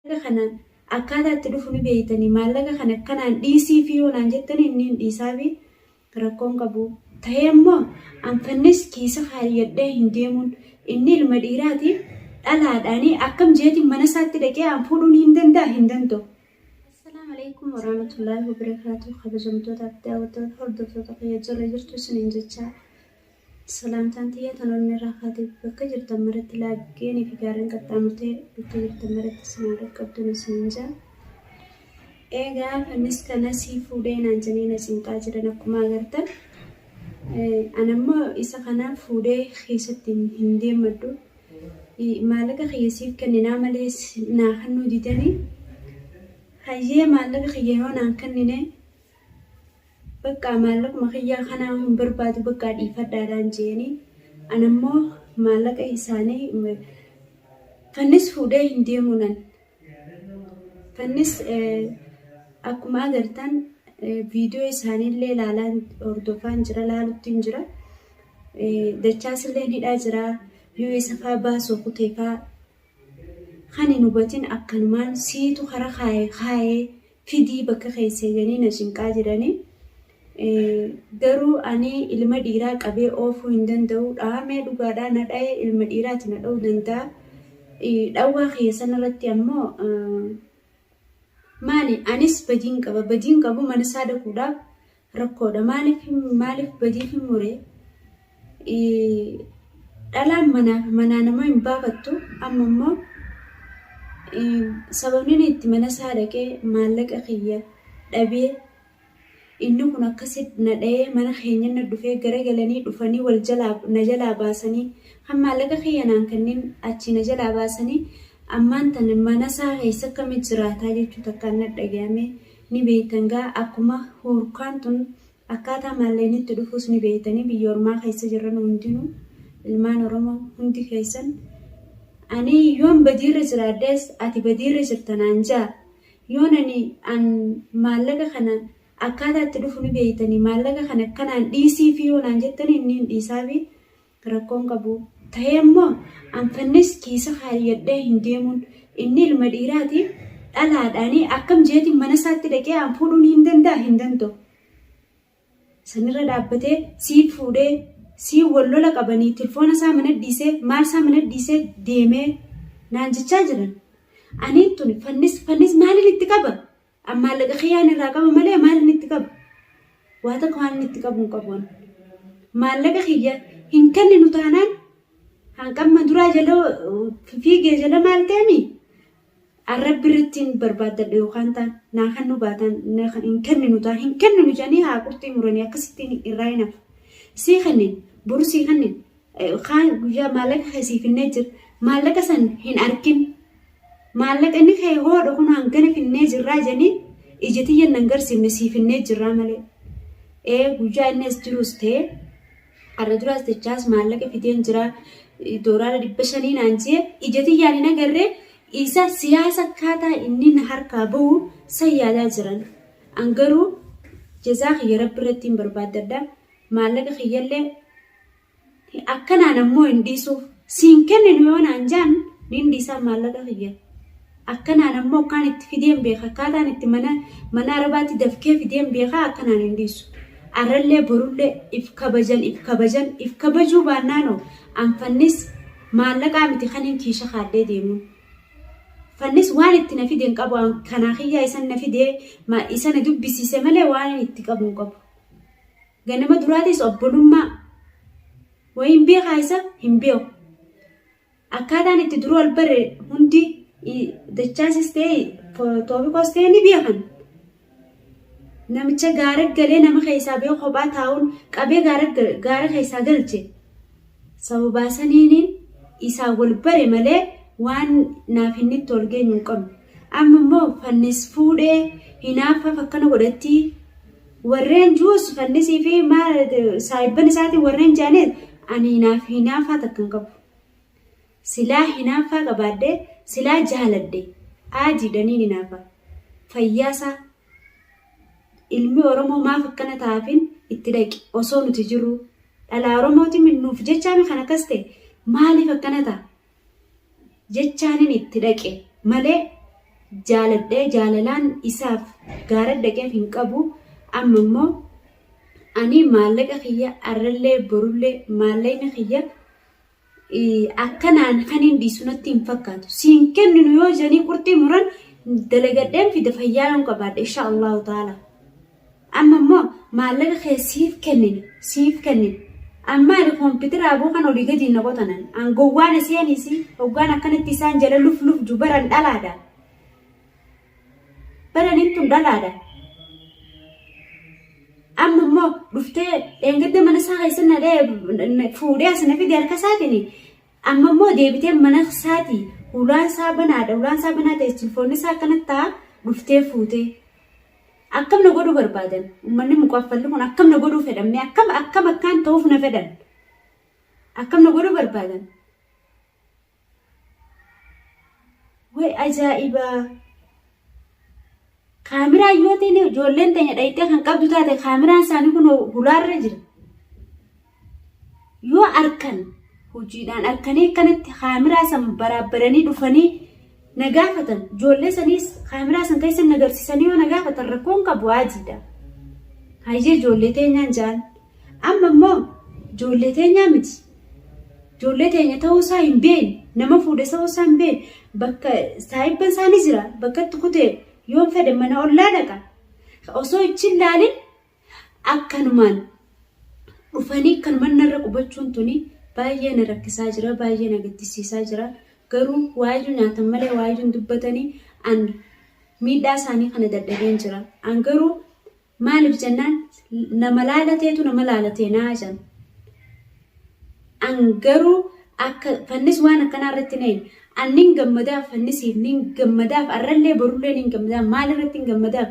Maallaqa kana akkaataa itti dhufu ni beektanii maallaqa kana akkanaan dhiisiifi yoo naan jettanii inni hin dhiisaafi rakkoon qabu. Ta'ee ammoo an fannis kiisa kaayyadhee hin deemuun inni ilma dhiiraati dhalaadhaanii akkam jeetiin mana isaatti dhaqee an fuudhuun hin danda'a hin danda'u. Assalaamu alaikum warahmatullaahi wabarakaatuh kabajamtootaa fi daawwattoota hordoftoota kiyya jala jirtu isiniin jechaa Salaamtaan tiyya tan onnee irraa kaate bakka jirtan maratti laaggeenii fi gaarreen qaxxaamurtee bakka jirtan maratti isin haa dhaqqabduun isiniin jaa. Eegaa fannis kana sii fuudhee naan jedhanii na cinqaa jiran akkuma agartan. Anammoo isa kana fuudhee keessatti hin deemmadhu. Maallaqa kiyya siif kenninaa malee naa kennuu didanii. Hayyee maallaqa kiyya yoo naan kennine Baqqaa maallaquma kiyyaa kanaa hin barbaadu baqqaa dhiifadhaadhaan jeeni. An ammoo maallaqa isaanii fannis fuudhee hin deemu nan. Fannis akkuma agartan viidiyoo isaaniillee ilaalaan hordofaan jira laalutti hin jira. Dachaasillee hidhaa jira. Yoo isa faa baasoo kutee faa kan hin hubatin akkanumaan siitu kara kaaye kaayee fidii bakka keessa jedhanii na cinqaa jiranii. Garuu ani ilma dhiiraa qabee oofuu hin danda'u. Dhahamee dhugaadhaa na dha'ee ilma dhiiraati na dha'uu danda'a. Dhawwaa kiyya sanarratti ammoo maali anis badiin qaba. Badiin qabu mana isaa dhaquudhaaf rakkoodha. Maaliif maaliif badiif hin mure? Dhalaan manaa nama hin baafattu. Amma immoo sababni inni itti mana isaa dhaqee maallaqa kiyya dhabee inni kun akkasi na dha'ee mana keenya na dhufee garagalanii dhufanii wal jalaa na jalaa baasanii kan maallaqa kiyya naan kennin achii na jalaa baasanii ammaan tana mana isaa keessa akkami jiraataa jechuu takkaan na dhaga'ame ni beektan gaa akkuma hurkaan tun Akkaataa maallaqni itti dhufus ni beektanii biyya ormaa keessa jirran hundinuu ilmaan Oromoo hundi keessan ani yoon badiirra jiraadhes ati badiirra jirta naan jaa yoon ani an maallaqa kana akkaataa itti dhufu ni beektanii maallaqa kana akkanaan dhiisiifi yoo naan jettanii inni hin dhiisaafi rakkoon qabu. Ta'ee ammoo an fannis kiisa kaayyadhee hin deemuun inni ilma dhiiraati dhalaadhaanii akkam jeetiin mana isaatti dhaqee an fuudhuun hin danda'a hin danda'u. Sanirra dhaabbatee sii fuudhee sii wal lola qabanii tilfoona isaa mana dhiisee maal isaa mana dhiisee deemee naan jechaa jiran. Aniin tuni fannis fannis maaliin itti qaba? An maallaqa kiyyaan irraa qaba malee maalin itti qaba? Waa takka waan itti qabu hin qabu an. Maallaqa kiyya hin kenninu taanaan hanqamma duraa jala fiigee jala maal ta'emi? Arrabbi irratti hin barbaaddadha yookaan taan naa kennu baataan hin kenninu taan hin kenninu jedhanii haa qurxii muranii akkasittiin irraa hin hafu. Sii kennin boru sii kennin kaan guyyaa maallaqa kee sii finnee jira maallaqa san hin arkin Maallaqani kee hoodha kun hangana finnee jirraa jedhanii ija tiyyan nan garsiifne sii finnee jirraa malee. Ee guyyaa inni as jirus ta'e har'a duraas jechaas maallaqa fideen jira doolaara 500 naan jee ija tiyyaan hin agarree isa siyaasa akkaataa inni na harkaa bahu san yaadaa jiran. An garuu jazaa kiyya rabbi irratti hin barbaaddadha. Maallaqa kiyyallee Akkanaan ammoo hin dhiisuuf. Siin kenninu yoo naan jaan nin dhiisaa maallaqa kiyya. Akkanaan ammoo akkaan itti fideen beeka akkaataan itti mana mana arabaatti dafkee fideen beekaa akkanaan hin dhiisu. Arrallee borullee if kabajan if kabajan if kabajuu baannaanoo an fannis maallaqaa miti kanin kiisha kaadhee deemuun. Fannis waan itti na fide hin qabu an kanaa kiyyaa isan na fidee isa na dubbisiise malee waan itti qabu hin qabu. Ganama duraatis obbolummaa wayiin beekaa isa hin beeku. Akkaataan itti dura wal bare hundi dachaasis ta'e toofiqoos ta'e ni beekan. Namicha gaara galee nama keessaa ba'ee kophaa taa'uun qabee gaara keessaa galche. Sababaa saniiniin isaa wal bare malee waan naaf inni itti wal geenyu hin qabnu. Amma immoo fannis fuudhee hinaaffaaf akkana godhattii Warreen juus fannisii fi saahibban isaatiin warreen jedhanis ani hinaaf hinaaffaa takka hin qabu. Silaa hinaaffaa qabaadhee silaa jaaladhe aadiidhaniin hinaafa. Fayyaasaa ilmi Oromoo maaf akkana ta'aafin itti dhaqi osoo nuti jirru dhalaa Oromootiin nuuf jechaami kan akkas ta'e maaliif akkana ta'a jechaanin itti dhaqe malee jaaladhee jaalalaan isaaf gaara dhaqeef hin qabu. Amma immoo ani maallaqa kiyya arrallee borullee maallaqni kiyya akkanaan kan hin dhiisu natti hin fakkaatu. Siin kenninu yoo jedhanii qurxii muran dalagadheen fida fayyaa yoon qabaadhe insha Allahu ta'ala. Amma immoo maallaqa kee siif kennina siif kennina. Amma ani koompitara aboo kan olii gadi na qotanan. An gowwaan iseenis hoggaan akkanatti isaan jala luf luf ju baran dhalaadha. Baran intun dhalaadha. Amma immoo dhuftee dheengadda mana isaa keessa na dha'e fuudhee as na fide harka isaatiin amma immoo deebitee mana isaatii hulaan isaa banaadha hulaan isaa banaa ta'e silfoonni isaa akkanatti ta'a dhuftee fuutee. Akkam na godhuu barbaadan uummanni muqaffalli kun akkam na godhuu fedhan mee akkam akkam akkaan ta'uuf na fedhan akkam na godhuu barbaadan. Way ajaa'ibaa! Kaameraan yoo ta'e ijoolleen teenya dhayxee kan qabdu taate kaameraan isaanii kun hulaarra jira. Yoo arkan hojiidhaan arkanii akkanatti kaameraa san baraabbaranii dhufanii na gaafatan ijoollee saniis kaameraa san keessa na agarsiisanii yoo na gaafatan rakkoon qabu adiidha. Hayyee ijoollee teenyaan ja'an. Amma immoo ijoollee teenyaa miti. Ijoollee teenya ta'uu isaa hin beekne, nama fuudhe ta'uu isaa hin beekne, bakka saahibban isaa ni jira, bakka itti kutee yoon fedhe mana ollaa dhaqa. Osoo ichi hin laalin akkanumaan dhufanii akkanumaan narra qubachuun tuni baay'ee na rakkisaa jira, baay'ee na gaddisiisaa jira. Garuu waayyuu nyaatan malee waayyuu hin dubbatanii an miidhaa isaanii kana dadhabeen jira. An garuu Maaliif jennaan nama laalateetu nama laalatee naa jedhan. An garuu akka fannis waan akkanaa irratti hin eegne. An nin gammadaaf fannisiif nin gammadaaf arrallee borullee nin gammadaaf maal irratti hin gammadaaf.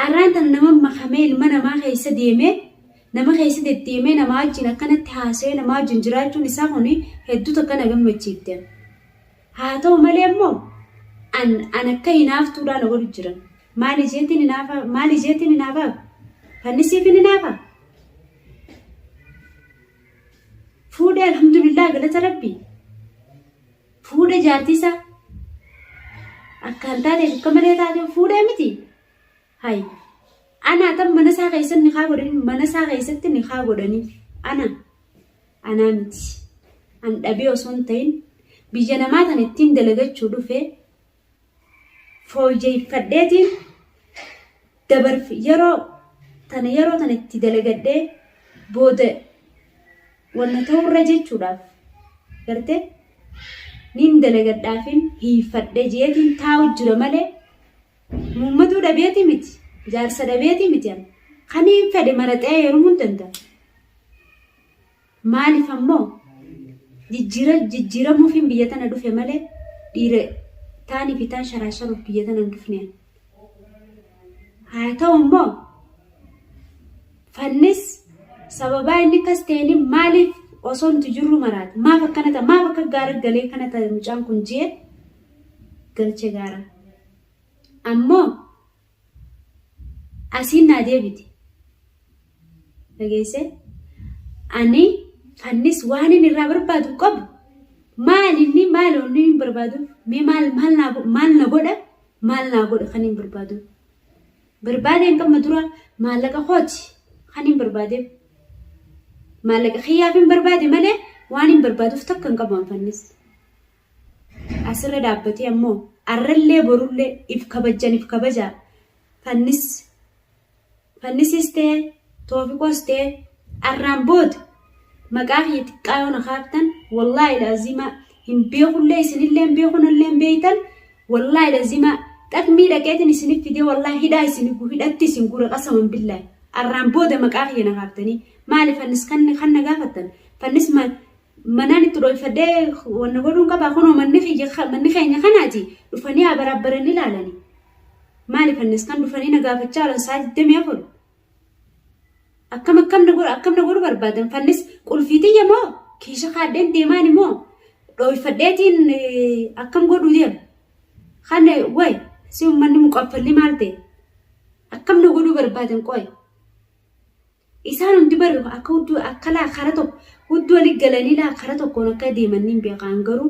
Arraan tan nama makamee ilma namaa keessa deemee nama keessa deddeemee namaa wajjin akkanatti haasa'ee namaa wajjin jiraachuun isaa kun hedduu takka na gammachiifte. Haa ta'u malee immoo an an akka hinaaftuudhaa na godhu jiran. Maal ijeetiin hinaafa maal ijeetiin hinaafaaf? Fannisiif hin hinaafa? Fuudhee alhamdulillah galata rabbii. Fuudhee jaartii isaa akkaan taatee akka malee taatee fuudhee miti. Hay anaa tan mana isaa keessatti nikaa godhanii mana isaa keessatti nikaa godhanii ana anaa miti. An dhabee osoo hin ta'in biyya namaa tan ittiin dalagachuu dhufe fooyyeffadheetiin dabarf yeroo tana yeroo tana itti dalagadhee booda wanna ta'urra jechuudhaaf gartee nin dalagadhaafin hiiffadhe jeetiin taa'u jira malee muummatuu dhabeeti miti jaarsa dhabeeti miti an kaniin fedhe maraxee heerumuu hin danda'a. Maaliif ammoo jijjiira jijjiiramuufin biyya tana dhufe malee dhiira taanii fi taan sharaasharuuf biyya tana hin dhufne. Haa ta'u immoo fannis sababaa inni akkas ta'een maaliif osoo nuti jirru maraata maaf akkana ta'a maaf akka gaara galee kana ta'e mucaan kun jee galche gaara. Ammoo Asiin naa deebite. Dhageessee? Ani fannis waan inni irraa barbaadu qabu. Maal inni maal inni hin barbaadu? Mee maal maal naa maal na godha? Maal naa godha kan hin barbaadu? Barbaade hin qabma dura maallaqa kooti kan hin barbaadeef. Maallaqa kiyyaaf hin barbaade malee waan hin barbaaduuf takka hin qabu an fannis. Asirra dhaabbatee ammoo arrallee borullee if kabajjan if kabajaa fannis fannisiis ta'e toofiqoos ta'e arraan booda maqaa kiyya xiqqaa yoo na kaaftan wallaahi laazima hin beekullee isinillee hin beeku nallee hin beektan wallaahi laazima xaqmii dhaqeetiin isinif fidee wallaahi hidhaa isin hidhatti isin gura qasaman billaahi arraan booda maqaa kiyya na kaaftanii maali fannis kan kan na gaafattan fannis Manaan itti dhoyfadhee wanna godhuun qabaa kunoo manni kiyya manni keenya kanaati dhufanii haa baraabbaranii ilaalanii. Maali fannis kan dhufanii na gaafachaa oolan sa'a 24. Akkam akkam na godhu akkam na godhu barbaadan fannis qulfii tiyya moo kiisha kaadheen deemaan immoo dhoyfadheetiin akkam godhuu deema. Kan way si uummanni muqaffalli maal ta'e akkam na godhuu barbaadan qoy. Isaan hundi bar akka hudduu akka laa kara tokko hudduu wali galanii laa kara tokkoon akka deeman niin beeka an garuu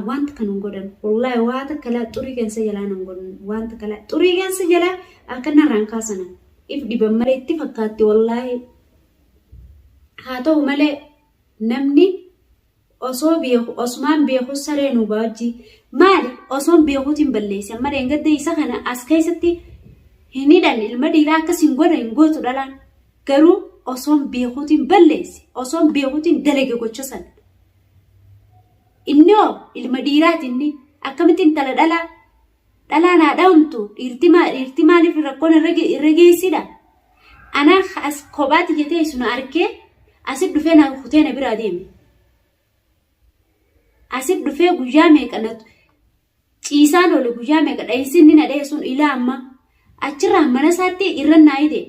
Waan takka nun godhan. Wallaahi waa takka laa xurii keessa jalaa nun godhan. Waan takka laa xurii keessa jalaa akka narraan kaasanan. If dhiban malee itti fakkaatti wallaahi. Haa ta'u malee namni osoo beeku osumaan beeku saree nu baajji maali osoon beekuutiin balleesse amma dheengadda isa kana as keessatti hin hidhan ilma dhiiraa akkas hin godhan hin gootu dhalaan garuu osoon beekuutiin balleesse osoon beekuutiin dalage gocha san inni hoo ilma dhiiraati inni akkamitti intala dhalaa dhalaan haa dhawamtu dhiirti dhiirti maaliif rakkoon irra geessidha Anaa as kophaa tiyya teessu na arkee asit dhufee na kutee na biraa deeme. Asit dhufee guyyaa meeqa na ciisaan oole guyyaa meeqa dhahinsi inni na dhahe sun ilaa amma achirraa mana isaatti irra naa hidhe.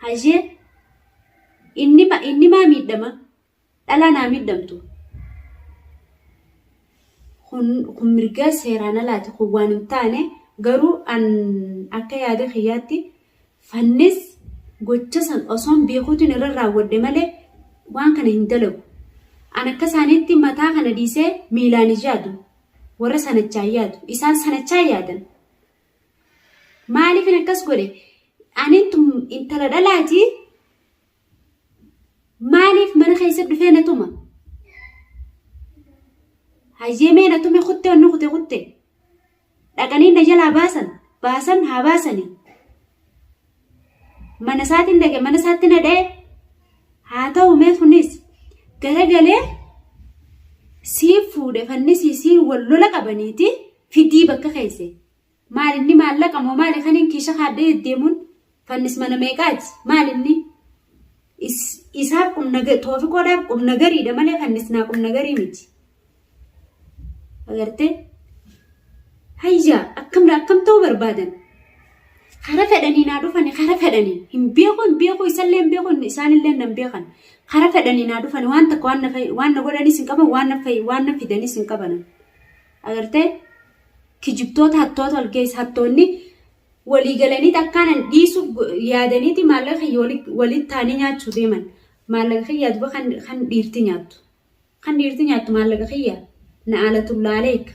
Hayyee inni maa miidhama? Dhalaan haa miidhamtu. Kun kun mirga seeraan alaati kun waan hin taane garuu an akka yaada kiyyaatti fannis gocha san osoon beekuutiin irra raawwadhe malee waan kana hin dalagu. An akka isaaniitti mataa kana dhiisee miilaan hin yaadu. Warra sanachaa hin yaadu. Isaan sanachaa yaadan. Maaliifin akkas godhe? Anin tun intala dhalaati. Maaliif mana keessa dhufee na tuma? Hayyee mee na tume kuttee onni kute kutte. Dhaqanii na jalaa baasan baasan haa baasanii. Mana isaatiin dhaqe mana isaatti na dha'e. Haa ta'u mee kunis garagalee sii fuudhe fannisii sii wal lola qabaniiti fidii bakka keesse. Maal inni maallaqa moo maali kan hin kiisha kaadhee deddeemuun fannis mana meeqaati maal inni isaaf qumna toofiqoodhaaf qumna gariidha malee fannis naa qumna garii miti. Agartee hayya akkam akkam ta'uu barbaadan kara fedhanii naa dhufani kara fedhanii hin beeku hin beeku isallee hin beeku isaanillee nan beekan kara fedhanii naa dhufani waan takka waan na waan na godhanis hin qaban waan na waan na fidanis hin qaban. Agartee kijibtoota hattoota ol geessa hattoonni walii galaniiti akkaanan dhiisuuf yaadaniiti maallaqa kiyya walitti taanii nyaachuu deeman maallaqa kiyya duba kan dhiirti nyaattu kan dhiirti nyaattu maallaqa kiyya na alatullaaleek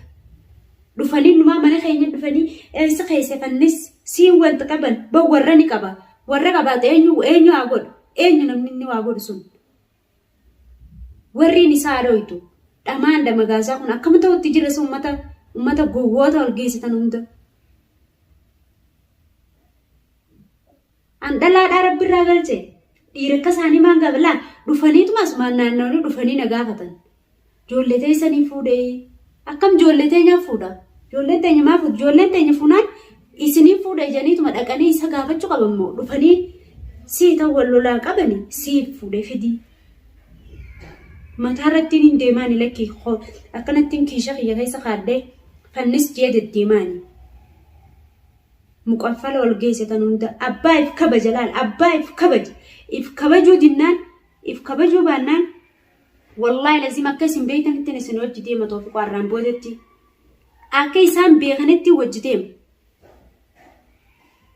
dhufanii numaa mana keenya dhufanii eessa keessa fannis siin wanta qaban ba warra ni qaba warra qabaate eenyu eenyu haa godhu eenyu namni inni waa godhu sun Warriin isaa dhoytu. Dhamaan damagaasaa kun akkam ta'utti jira isa ummata ummata gowwoota ol geessitan hunda. An dhalaadhaa rabbi irraa galche. Dhiira akka isaanii maan gaafa laa dhufaniituma asumaan naanna'anii dhufanii na gaafatan. Ijoollee teessanii fuudhee akkam ijoollee teenyaa fuudha. Ijoolleen teenya maa fuudha? Ijoolleen teenya fuunaan isiniin fuudha ijaniituma dhaqanii isa gaafachuu qaban moo dhufanii sii ta'u wal lolaa qabani siif fuudhee fidii. Mataa irrattiin hin deemaani lakki akkanattiin kiisha kiyya keessa kaadhee fannis jee deddeemaani. Muqaffala ol geesse tan hunda abbaa if kabaja laal abbaa if kabaja if kabajuu dinnaan if kabajuu baannaan Wallaahi lazim akka isin beeytanittin isin wajji deema toofiqoo arraan boodetti. Akka isaan beekanitti wajji deema.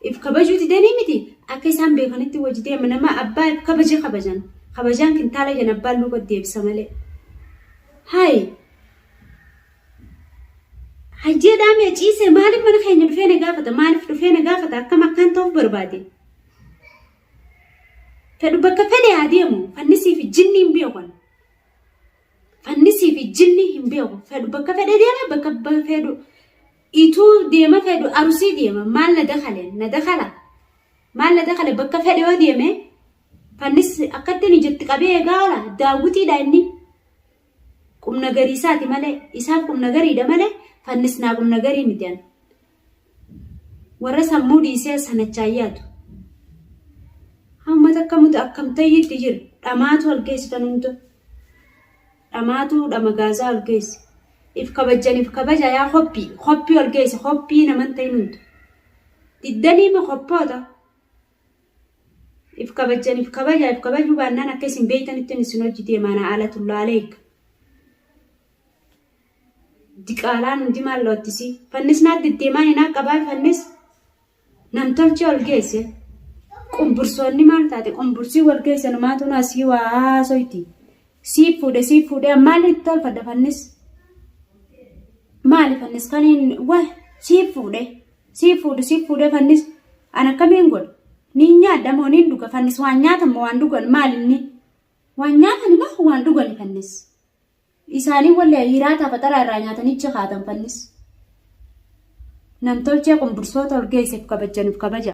If kabajuu didanii miti akka isaan beekanitti wajji deema nama abbaa if kabaje kabajan. Kabajaan kintaala jan abbaan luuka deebisa malee. Hayi. Hayyee dhaamee ciisee maaliif mana keenya dhufee na gaafata maaliif dhufee na gaafata akkam akkaan ta'uuf barbaade. Fedhu bakka fedhe haa deemu fannisii fi jinni hin beekan. Fannisii fi jinni hin beeku. Fedhu bakka fedhe deema bakka fedhu ituu deema fedhu arusii deema maal na dakale na dakala maal na dakale bakka fedhe yoo deeme fannis akkatti ni jetti qabee eegaa oola daawwitiidha inni. Qubna gariisaati malee isaaf qubna gariidha malee fannis naa qubna garii miti ani. Warra sammuu dhiisee sanachaa yaadu. Hammata akkamutu akkam tayyitti jira. Dhamaatu wal geessitan hunda. Dhamaatu dhama gaazaa wal geesse. If kabajjan if kabaja yaa hoppii. Hoppii wal geesse. Hoppii naman ta'in hunda. Diddanii ma hoppoota. If kabajjan if kabaja if kabajuu baannaan akka isin beeytanitti isin hojii deemaana alatullaa aleek. Diqaalaan hundi maal loottisi? Fannis naat deddeemaa hin qabaa fannis namtolchee ol geesse. Qumbursoonni maal taate? Qumbursii wal geesse numaatu asii waa haasoyti. Siif fuudhe siif fuudhe maal itti tolfadha fannis? Maali fannis kaniin wa siif fuudhe siif fuudhe siif fuudhe fannis an akkamiin godha niin nyaadha moo niin dhuga fannis waan nyaatan moo waan dhugan maal inni waan nyaatan moo waan dhugani fannis isaanii wallee hiraataa faxaraa irraa nyaatanii jikaatan fannis namtolchee qumbursoota ol geesseef kabajanuuf kabaja.